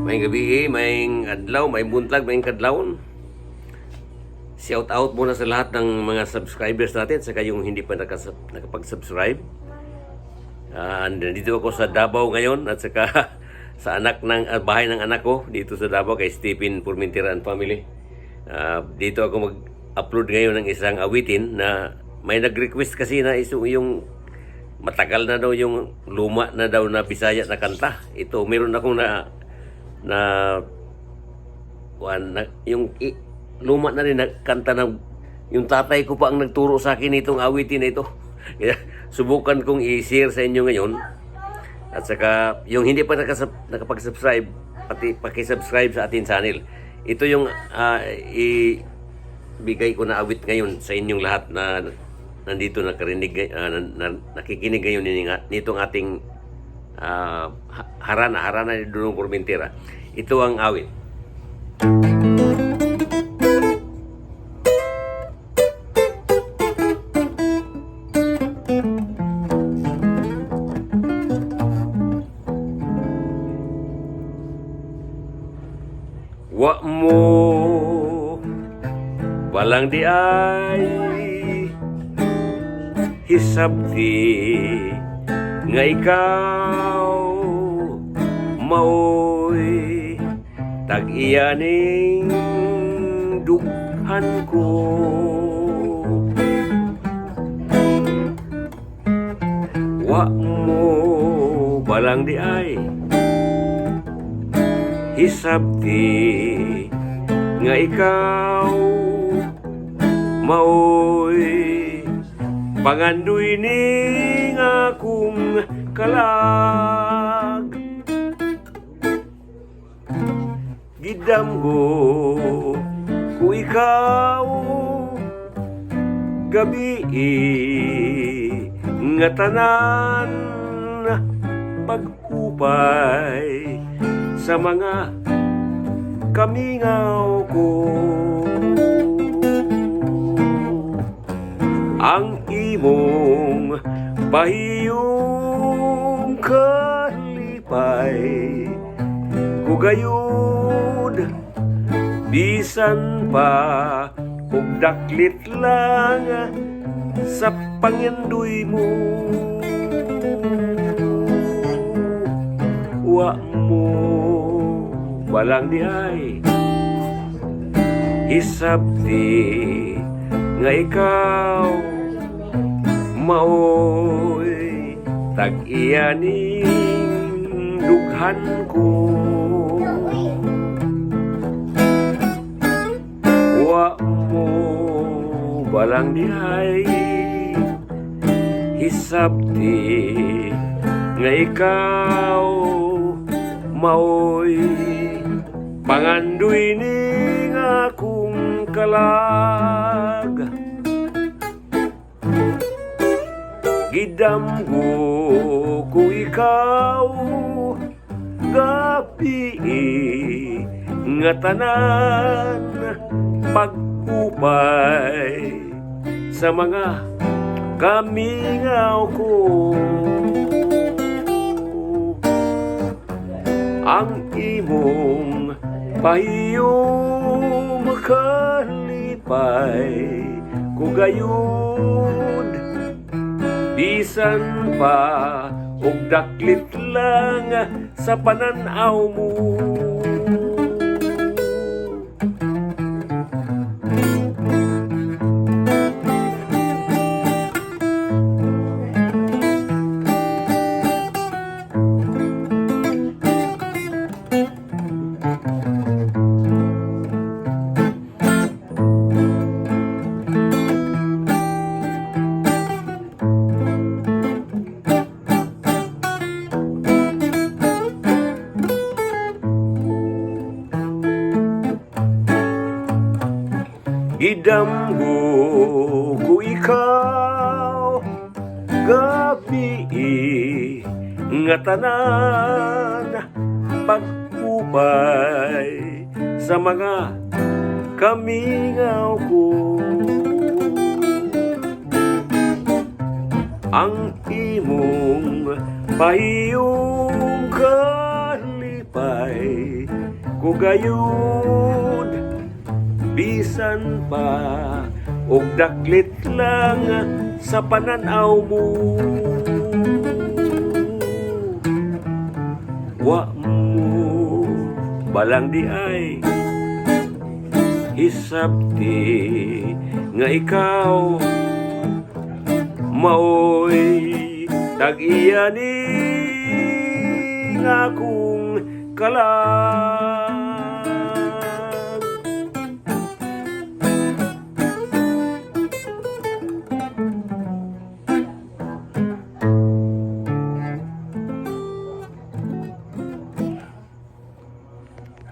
May gabi, may adlaw, may buntag, may kadlawon. Shout out muna sa lahat ng mga subscribers natin saka yung hindi pa nakapag-subscribe. Nandito ako sa Davao ngayon at saka sa anak ng bahay ng anak ko dito sa Davao kay Stephen Purmentera and family. Dito ako mag-upload ngayon ng isang awitin na may nag-request kasi na iso yung matagal na daw, yung luma na daw na Bisaya na kanta. Ito, meron akong na na kuan na, yung luma na rin na kanta na yung tatay ko pa ang nagturo sa akin itong awitin na ito. Kaya subukan kong i-share sa inyo ngayon. At saka yung hindi pa nakapag-subscribe, pati paki-subscribe sa ating channel. Ito yung ibigay ko na awit ngayon sa inyong lahat na nandito nakarinig na nakikinig ngayon nitong ating harana, harana ni Dudong Formentera. Ito ang awit. Wa mo walang di ay hisabti nga ikaw maoy tag-iyaning dughan ko. Wa mo balang di ay hisabti nga ikaw maoy pangandoy ning akong kalag. Gidamgo ko ikaw gabi nga tanan paghupay sa mga kamingaw ko. Ang imong pahiyom kalipay ko gayud bisan pa og daklit lang sa pangandoy mo. Wa mo walang diay hisabti nga ikaw maoy tag-iyaning dughan ko. Wa mo balang diay hisabti nga ikaw maoy pangandoy ning akong kalag. Gidamgo ko ikaw gabi nga tanan pagkupay sa mga kamingaw ko. Ang imong pahiyom kalipay ko gayud bisan pa og daklit lang sa pananaw mo. Gidamgo ko ikaw gabi nga tanan pagkupay sa mga Kamingaw ko ang imong pahiyom, kalipay ko gayud bisan pa og daklit lang sa pananaw mo. Wa mo balang di ay hisabti nga ikaw maoy tag-iya ni nga akong kalag.